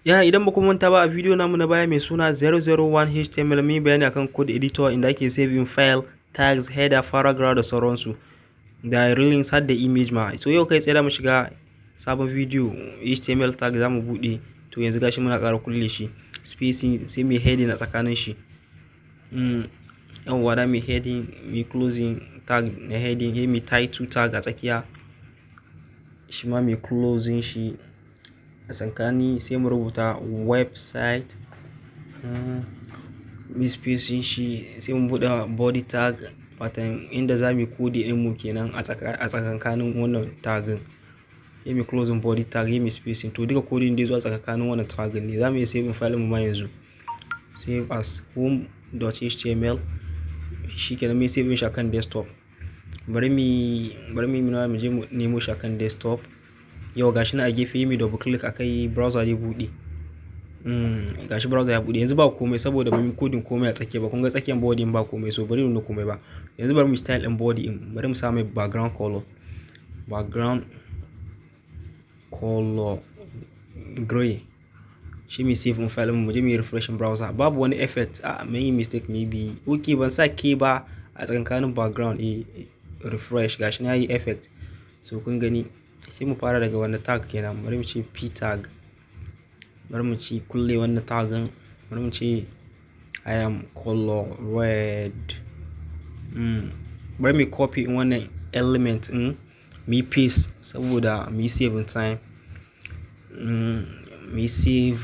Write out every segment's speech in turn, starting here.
Ya idan ba ku manta ba, a video namu na baya mai suna 001 HTML, mun yi bayani akan code editor inda ake saving file, tags, header, paragraph da sauransu. Da links har da image ma. So yau kai tsaye za mu shiga sabon video, HTML tag za mu buɗe. To yanzu gashi muna ƙara kulle shi. Spacing, sai mai heading a tsakanin shi. Yawwa, da mai heading, mai closing tag na heading, sai mai title tag a tsakiya. Shi ma mai closing shi a tsakani, sai mu rubuta website. Mai spacing shi, sai mu buɗe body tag, watan inda za mu yi code ɗin mu kenan a tsakankanin wannan tag ɗin. Sai mu closing body tag, sai mu spacing. To duka coding dai zuwa tsakanin wannan tag ne. Za mu iya saving file mu ma yanzu. Save as home.html. Shi kenan, mun saving shi akan desktop. Bari mu je mu nemo shi akan desktop. Yau gashi nan a gefe, yi mu double click akai, browser zai buɗe. Gashi browser ya buɗe. Yanzu ba komai saboda ba mu coding komai a tsakiya ba. Kun ga tsakiyar body ba komai, so bari nuna komai ba. Yanzu bari mu style ɗin body ɗin. Bari mu sa mai background color. Background color gray. Shi mu save ɗin file mu je mu yi refreshing browser. Babu wani effect. A mun yi mistake maybe. Okay, ban sa K ba a tsakankanin background. Eh, refresh, gashi na yi effect. So kun gani, sai mu fara daga wannan tag kenan. Bari mu ce p tag. Bari mu ci kulle wannan tag ɗin. Bari mu ce I am color red. Bari mu copy in wannan element ɗin, mu yi paste saboda mu yi saving time. Mu yi save.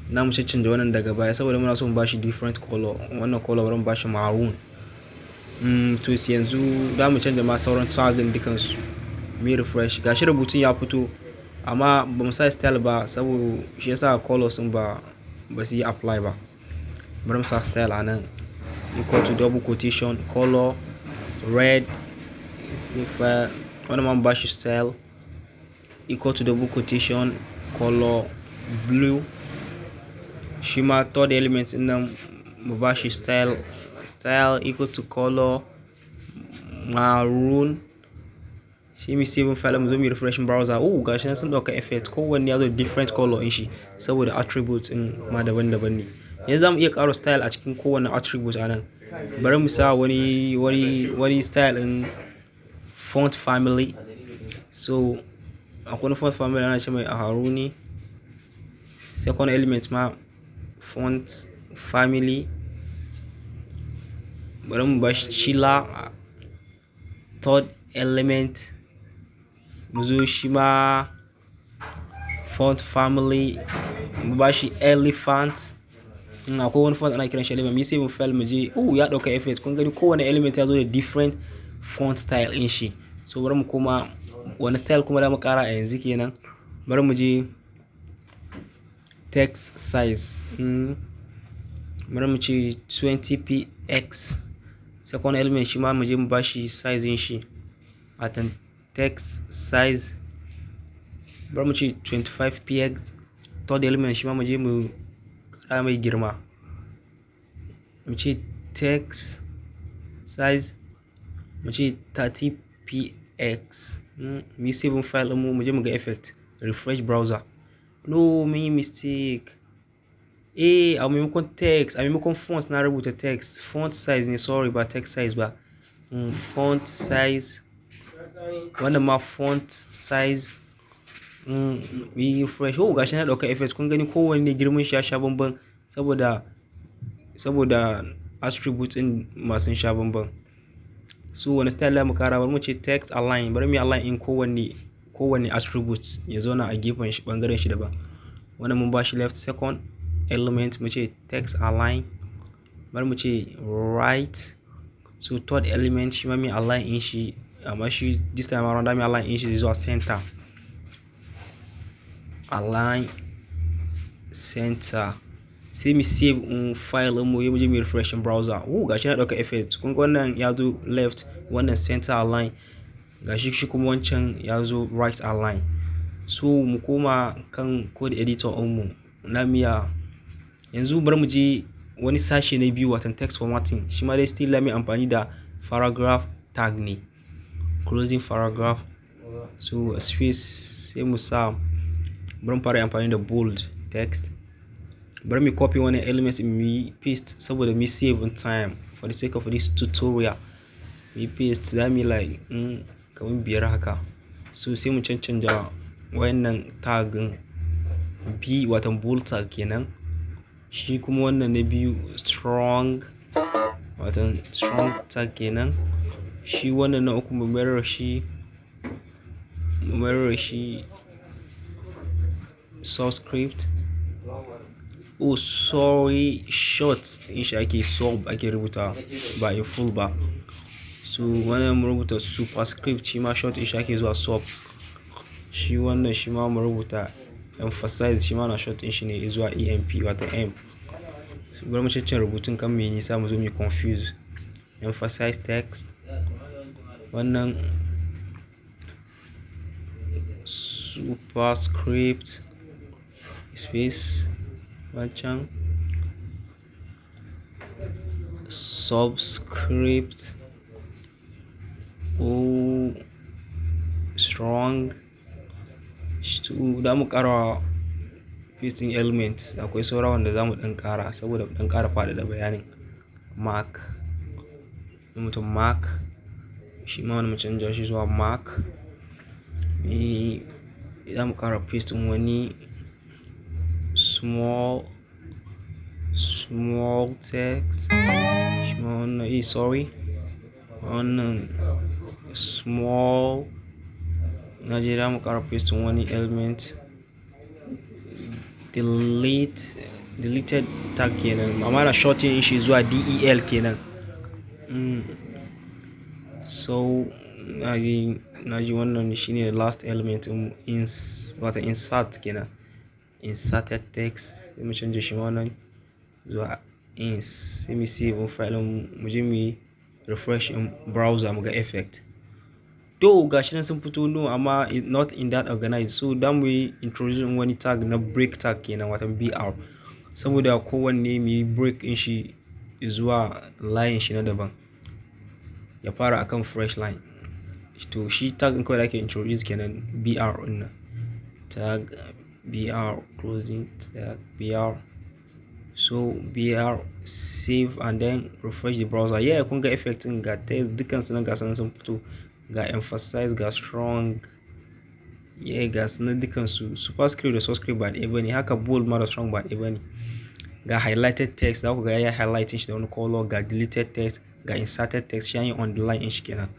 Na mu caccanja wannan daga baya saboda muna so mu bashi different color. Wannan color bari mu bashi maroon. To yanzu za mu canja ma sauran tag ɗin dukansu. Mu yi refresh. Gashi rubutun ya fito amma ba mu sa style ba, saboda shi yasa colors ɗin ba su yi apply ba. Bari mu sa style a nan, equal to double quotation color red. If wannan ma mu bashi style equal to double quotation color blue. Shi ma third element ɗin nan mu bashi style equal to color maroon. Shi mu save file, mu zo mu refresh browser. Oh, gashi nan sun ɗauka effect, kowanne ya zo different color ɗin shi saboda attributes ɗin ma daban-daban ne. Yanzu za mu iya ƙara style a cikin kowane attribute a nan. Bari mu sa wani style ɗin font family. So akwai wani font family ana ce mai Haruni. Second element ma font family, bari mu bashi Chiller. Third element mu zo, shi ma font family mu bashi Elephant. Akwai wani font ana kiran shi Elephant. Mu yi save file, mu je. Oh, ya ɗauka effect. Kun gani, kowane element ya zo da different font style ɗin shi. So bari mu koma wani style kuma da mu ƙara a yanzu kenan. Bari mu je text size. Bari mu ce 20px. Second element shi ma mu je mu bashi size ɗin shi, watan text size, bari mu ce 25px. Third element shi ma mu je mu ƙara mai girma, mu ce text size, mu ce 30px. Mu yi save file ɗin mu, mu je mu ga effect. Refresh browser. No, mun yi mistake. Eh, a maimakon text, a maimakon font na rubuta text. Font size ne, sorry, ba text size ba. Font size. Wannan ma font size. Yi refresh. Oh, gashi na ɗauka effect. Kun gani, kowanne girman shi ya sha bamban saboda attribute ɗin masu sha bamban. So wani style za mu ƙara? Bari mu ce text align. Bari mu yi align in kowanne attribute ya zauna a gefen shi, ɓangaren shi daban. Wannan mun bashi left. Second element mu ce text align, bari mu ce right. So third element shi ma mu align in shi, amma shi this time around mu align in shi zuwa center. Align center. Sai mu save in file mu, yi mu je mu refresh browser. Oh, gashi na ɗauka effect. Kun ga wannan ya zo left, wannan center align, gashi shi kuma wancan ya zo right align. So mu koma kan code editor mu na miya. Yanzu bari mu je wani sashe na biyu, watan text formatting. Shi ma dai still za mu amfani da paragraph tag ne, closing paragraph. So space, sai mu sa, bari mu fara amfani da bold. Text. Bari mu copy wannan element mu yi paste saboda mu save in time for the sake of this tutorial. Mu yi paste, za mu yi like kamar biyar haka. So sai mu cancanja wayannan tag ɗin, B watan bold tag kenan. Shi kuma wannan na biyu strong, watan strong tag kenan. Shi wannan na uku mu mayar da shi subscript. Oh sorry, short in shi ake, sub ake rubuta ba in full ba. So wannan mu rubuta superscript, shi ma short in shi ake zuwa sub. Shi wannan shi ma mu rubuta emphasize, shi ma na short in shi ne zuwa emp, wato m. So bari mu cancanta rubutun kan mai nisa mu zo mu confuse. Emphasize text. Wannan superscript space, wancan subscript o strong. To da mu ƙara pasting elements, akwai saura wanda za mu ɗan ƙara saboda ɗan ƙara faɗaɗa bayanin. Mark, mutum mark, shi ma wani mu canja shi zuwa mark. Za mu ƙara pasting wani small small text. Shi ma wannan, sorry, wannan small. Na je za mu ƙara pasting wani element, delete, deleted tag kenan, amma na shorting shi zuwa del kenan. So na ji wannan shine last element ins, wato insert kenan, inserted text. Sai mu canja shi ma wannan zuwa ins. Sai mu save file, mu je mu yi refresh in browser mu ga effect. To gashi nan sun fito, no, amma not in that organized. So da mu yi introduce wani tag na break tag kenan, wato br, saboda kowanne mu yi break in shi zuwa line shi na daban, ya fara akan fresh line. To shi tag ɗin kawai da ake introduce kenan, br ɗin nan, tag br, closing tag br. So br, save and then refresh the browser. Yeah, kun ga effect ɗin, ga text dukkan su nan, ga sun fito, ga emphasize, ga strong. Yeah, ga su nan dukkan su. Superscript da subscript ba ɗaya bane haka, bold ma da strong ba ɗaya bane. Ga highlighted text, za ku ga ya highlighting shi da wani color. Ga deleted text, ga inserted text, shi an yi underline din shi kenan.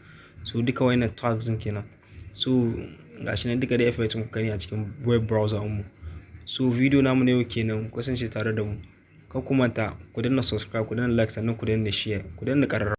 So duka wayannan tags din kenan. So gashi nan duka da effect kun gani a cikin web browser mu. So video namu na yau kenan. Ku kasance tare da mu. Kar ku manta ku danna subscribe, ku danna like, sannan ku danna share, ku danna ƙararrawa.